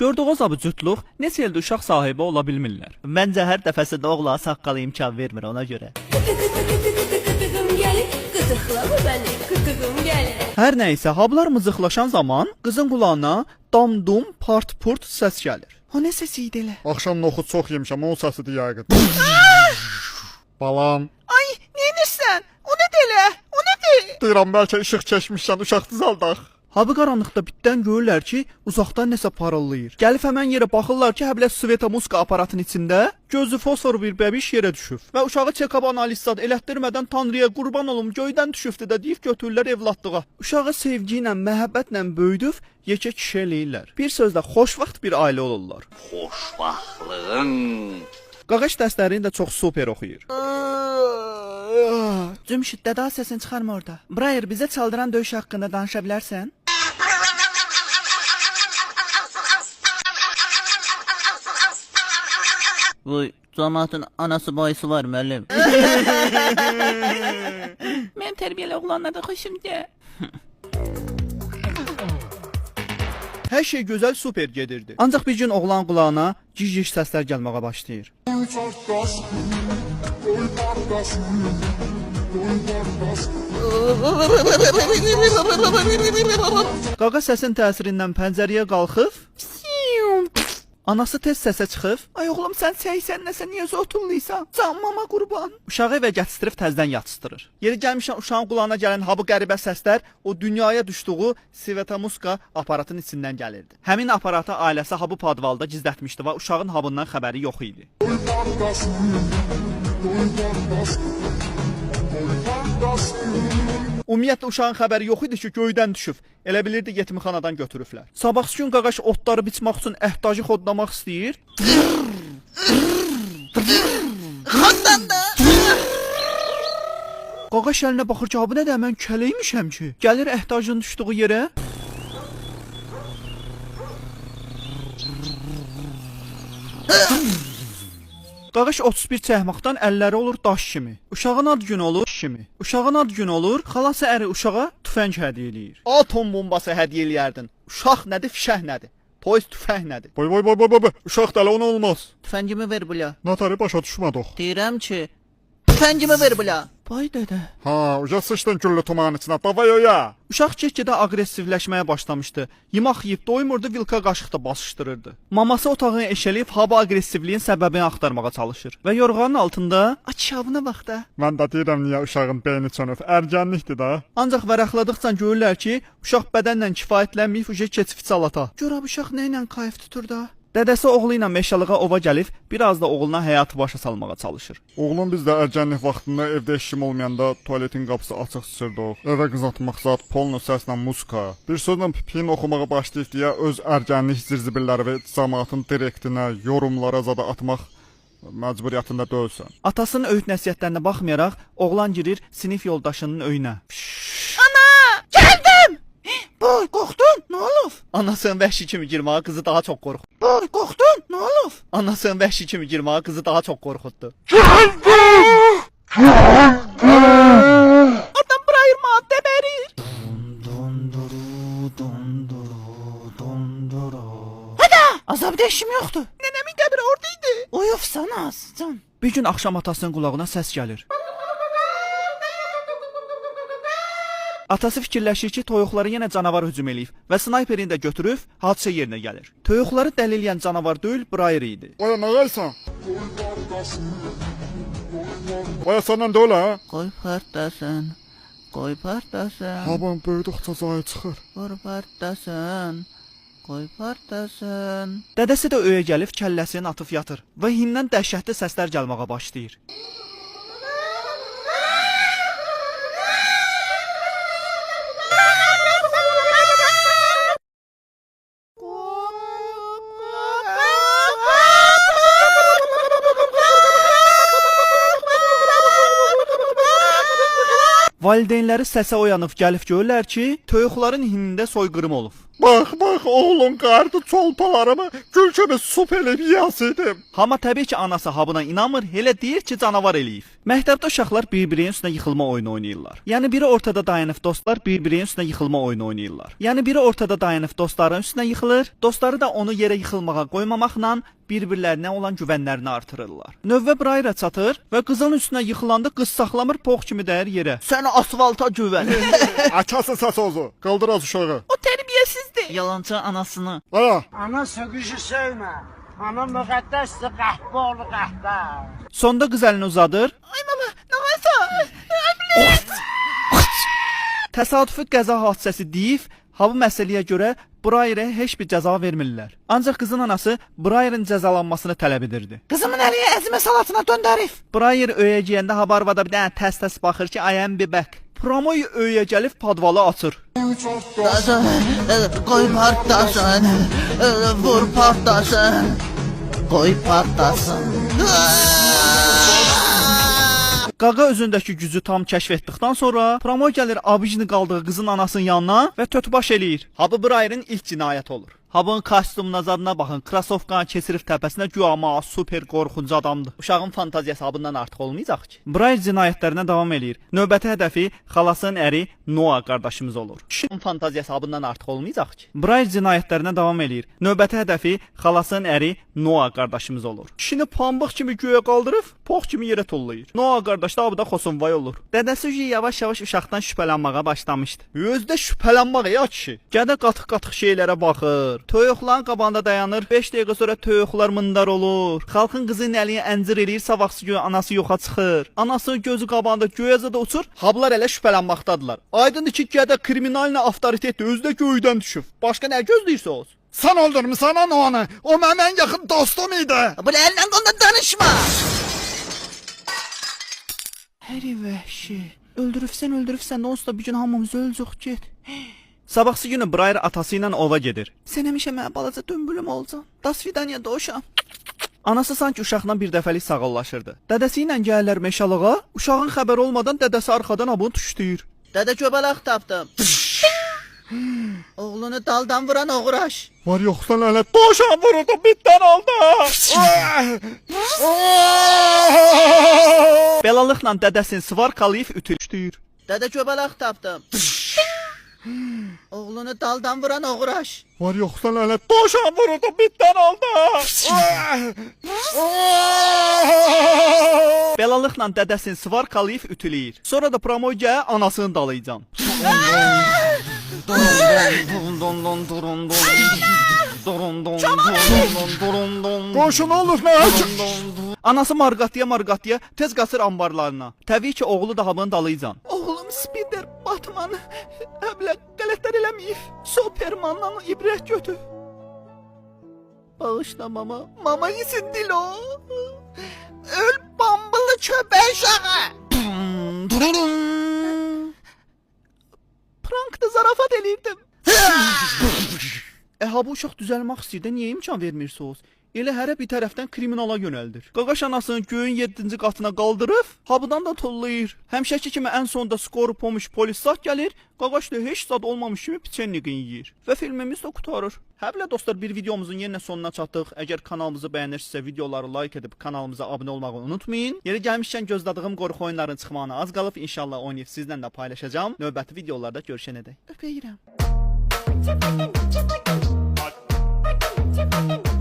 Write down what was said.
Gördüyü bu cütlük neçə ildir uşaq sahibi ola bilmirlər. Məncə hər dəfəsində oğlan saqqalı imkan vermir ona görə. Qıtı qıtı qıtı qıtı qıtığım gəlir, qıtıqlama beni, qıtığım gəlir. Hər nə isə hablar mızıqlaşan zaman qızın qulağına dam-dum, part-purt səs gəlir. O nə səsi idi elə? Axşam noxud çox yemişəm, onun səsidir yəqin. Balam, Ay, neynirsən? O nədir elə? O nədir? deyirəm bəlkə işıq çəkmişsən, uşaq düzəldək. Ha bu qaranlıqda bitdən görürlər ki, uzaqdan nəsə parıldayır. Gəlib həmən yerə baxırlar ki, həblə Sveta-Muska aparatın içində gözü fosfor bir bəbiş yerə düşüb. Və uşağı check-up analiz zad elətdirmədən Tanrıya qurban olum, göydən düşübdü də deyib götürürlər evladlığa. Uşağı sevgi ilə, məhəbbətlə böyüdüb yekə kişi eləyirlər. Bir sözlə xoşvaxt bir ailə olurlar. Xoşvaxtlığın. Qaqaş dərslərini də çox super oxuyur. Cümşüd, dədə səsini çıxarma orada. Brayer, bizə çaldıran döyüş haqqında danışa bilərsən? Vay, camaatın anası bayısı var müəllim. Mənim tərbiyəli oğlanlar da xoşum gəlir. Hər şey gözəl, super gedirdi. Ancaq bir gün oğlan qulağına gic-gic səslər gəlməyə başlayır. Qaqa səsin təsirindən pəncərəyə qalxıb, anası tez səsə çıxıb, Ay oğlum sən səysən nəsə niyə zotuluysan? Can mama qurban. uşağı evə gətirib təzədən yatışdırır. Yeri gəlmişən uşağın qulağına gələn ha bu qəribə səslər o dünyaya düşdüyü Svetamuska aparatın içindən gəlirdi. Həmin aparatı ailəsi ha bu podvalda gizlətmişdi və uşağın habından xəbəri yox idi. Ümumiyyətlə uşağın xəbəri yox idi ki, göydən düşüb. Elə bilirdi yetimxanadan götürüblər. Sabahsı gün qaqaş otları biçmək üçün əhtacı xodlamaq istəyir. Qaqaş əlinə baxır ki, "Ha, bu nədir? Mən kələymişəm ki." Gəlir əhtacın düşdüyü yerə. Qaqaş 31 çəkmaqdan əlləri olur daş kimi. Uşağın ad günü olur kimi. Uşağın ad günü olur, xalası əri uşağa tüfəng hədiyyə eləyir. Atom bombası hədiyyə eləyərdin. Uşaq nədir, fişəng nədir? Toys tüfəng nədir? Boy boy boy boy boy, boy. Uşaq dəli ona olmaz. Tüfəngimi ver bula. Natari başa düşmədik. Deyirəm ki, tüfəngimi ver bula. Bay dədə. Ha, uca sıçdın güllü tumanın içinə. Davay oya. Uşaq get-gedə aqressivləşməyə başlamışdı. Yemək yeyib doymurdu, vilka qaşıq da basışdırırdı. Maması otağı eşələyib hava aqressivliyin səbəbini axtarmağa çalışır və yorğanın altında Açavına bax da. Mən də deyirəm niyə uşağın beyni çönüb. Ərgənlikdir də. Ancaq vərəqladıqca görürlər ki, uşaq bədənlə kifayətlənməyib, uje keçib salata. Gör ab uşaq nə ilə kayf tutur da. Dədəsi oğlu ilə meşəliyə ova gəlib, biraz da oğluna həyatı başa salmağa çalışır. Oğlum biz də ərgənlik vaxtında evdə heç kim olmayanda tualetin qapısı açıq sıçırdıq. Evə qızatmaq zat, polnu səslə muska. Bir sözlə pipiyin oxumağa başlayıb deyə öz ərgənlik zirzibilləri və camaatın direktinə, yorumlara zada atmaq məcburiyyətində deyilsən. Atasının öyüd nəsihətlərinə baxmayaraq, oğlan girir sinif yoldaşının öyünə. Ana! Gəldim! Boy, qorxdun? Nə olub? Anasının vəhşi kimi girməyə qızı daha çox qorxutdu. Boy, qorxdun? Nə olub? Anasının vəhşi kimi girməyə qızı daha çox qorxutdu. Oradan Brayer maddə verir. Hada! Azab işim yoxdur. Nənəmin qəbri orada idi. Uyufsan az, can. Bir gün axşam atasının qulağına səs gəlir. Atası fikirləşir ki, toyuqları yenə canavar hücum eləyib və snayperini də götürüb hadisə yerinə gəlir. Toyuqları dəli eləyən canavar deyil, Brayer idi. Oya nə qaysan? Oya səndən deyil ha? Qoy partlasın. Qoy partlasın. Haban böyüdükcə zayı çıxır. Vur partlasın. Qoy partlasın. Dədəsi də öyə gəlib kəlləsini atıb yatır və hindən dəhşətli səslər gəlməyə başlayır. Valideynləri səsə oyanıb gəlib görürlər ki, toyuqların hinində soyqırım olub. Bax, bax, oğlun qayırdı çolpalarımı, gül kimi sup eləyib yeyəsiydim. Amma təbii ki, anası habına inanmır, elə deyir ki, canavar eləyib. Məktəbdə uşaqlar bir-birinin üstünə yıxılma oyunu oynayırlar. Yəni biri ortada dayanıb dostlar bir-birinin üstünə yıxılma oyunu oynayırlar. Yəni biri ortada dayanıb dostların üstünə yıxılır, dostları da onu yerə yıxılmağa qoymamaqla bir-birlərinə olan güvənlərini artırırlar. Növbə Brayra çatır və qızın üstünə yıxılanda qız saxlamır, pox kimi dəyir yerə. Sən asfalta güvən. Açasın səs ozu, qaldır az uşağı. O terbiyesizdi. Yalançı anasını. Aya, Ana söküşü söymə. Ana müqəddəsdir, qəhbə oğlu qəhbə. Sonda qız əlini uzadır. Ay mama, ne varsa. Təsadüfi qəza hadisəsi deyib, ha bu məsələyə görə Brayerə heç bir cəza vermirlər. Ancaq qızın anası Brayerin cəzalanmasını tələb edirdi. Kızımın əliyi əzmə salatına döndərif. Brayer öyə giyəndə habarvada bir dənə təs-təs baxır ki, I am be back. Promoy öyə gəlib podvalı açır. Dasa, qoy partlasın. Vur partlasın. Qoy partlasın. Qaqa özündəki gücü tam kəşf etdikdən sonra Promoy gəlir abijini qaldığı qızın anasının yanına və tötbaş eləyir. Ha bu Brayerin ilk cinayəti olur. Ha bunun kostyumunun zadına baxın, krasovkanı keçirib təpəsinə güya ma super qorxunc adamdır. Uşağın fantaziyası ha bundan artıq olmayacaq ki. Brayer cinayətlərinə davam eləyir. Növbəti hədəfi xalasının əri Noah qardaşımız olur. Kişinin fantaziyası ha bundan artıq olmayacaq ki. Brayer cinayətlərinə davam eləyir. Növbəti hədəfi xalasının əri Noah qardaşımız olur. Kişini pambıq kimi göyə qaldırıb, pox kimi yerə tullayır. Noah qardaş da bu da xosunvay olur. Dədəsi uji yavaş-yavaş uşaqdan şübhələnməyə başlamışdı. Özü də şübhələnmək ya kişi. Gədə qatıq-qatıq şeylərə baxır. Toyuqların qabağında dayanır. 5 dəqiqə sonra toyuqlar mındar olur. Xalqın qızının əliyə əncir eləyir, sabahsı gün anası yoxa çıxır. Anasının gözü qabağında göyə zada uçur. Hablar elə şübhələnməkdədirlər. Aydındır ki, gədə kriminalla avtoritetdir, özü də göydən düşüb. Başqa nə gözləyirsiniz? sən öldürmüsən ana onu. O mənim ən yaxın dostum idi. Bu əllə ondan danışma. Həri vəhşi. Öldürübsən, öldürübsən, onsuz da bir gün hamımız öləcək get. Sabahsı günü Brayer atası ilə ova gedir. Sən həmişə mənə balaca dömbülüm olcan. Das vidanya dovşan. Anası sanki uşaqla bir dəfəlik sağollaşırdı. Dədəsi ilə gəlirlər meşalığa, uşağın xəbəri olmadan dədəsi arxadan abını tuşlayır. Dədə göbələk tapdım. Oğlunu daldan vuran oğraş. Var yoxsa lənət. Dovşan vuruldu, bitdən oldu. Belalıqla dədəsini svarkalayıb ütülüşdüyür. Dədə göbələk tapdım. Oğlunu daldan vuran oğraş. Var yoxsa lənət. Dovşan vuruldu, bitdən oldu. Belalıqla dədəsini svarkalayıb ütüləyir. Sonra da Promoy gələ anasını dalayacam. Qonşu nə olur nə? Anası marqatıya marqatıya tez qaçır ambarlarına. Təbii ki, oğlu da hamının dalıcan. Oğlum Spider Batman əblə qələtlər eləməyib. Supermandan ibrət götür. Bağışla mama. Mama yesin dil o. Öl bambılı köpək uşağı. Prankdı zarafat eləyirdim. E ha bu uşaq düzəlmək istəyir də niyə imkan vermirsiniz? Elə hərə bir tərəfdən kriminala yönəldir. Qaqaş anasını göyün 7-ci qatına qaldırıb, habıdan da tullayır. Həmişəki kimi ən sonda skoru pomuş polis zat gəlir, qaqaş da heç zad olmamış kimi piçenliqini yeyir və filmimiz də qurtarır. Hə belə dostlar, bir videomuzun yenə sonuna çatdıq. Əgər kanalımızı bəyənirsinizsə videoları like edib kanalımıza abunə olmağı unutmayın. Yeri gəlmişkən gözlədiyim qorxu oyunlarının çıxmağına az qalıb. İnşallah oynayıb sizlə də paylaşacağam. Növbəti videolarda görüşənədək. Öpəyirəm. Çıpıtın, çıpıtın. Çıpıtın, çıpıtın.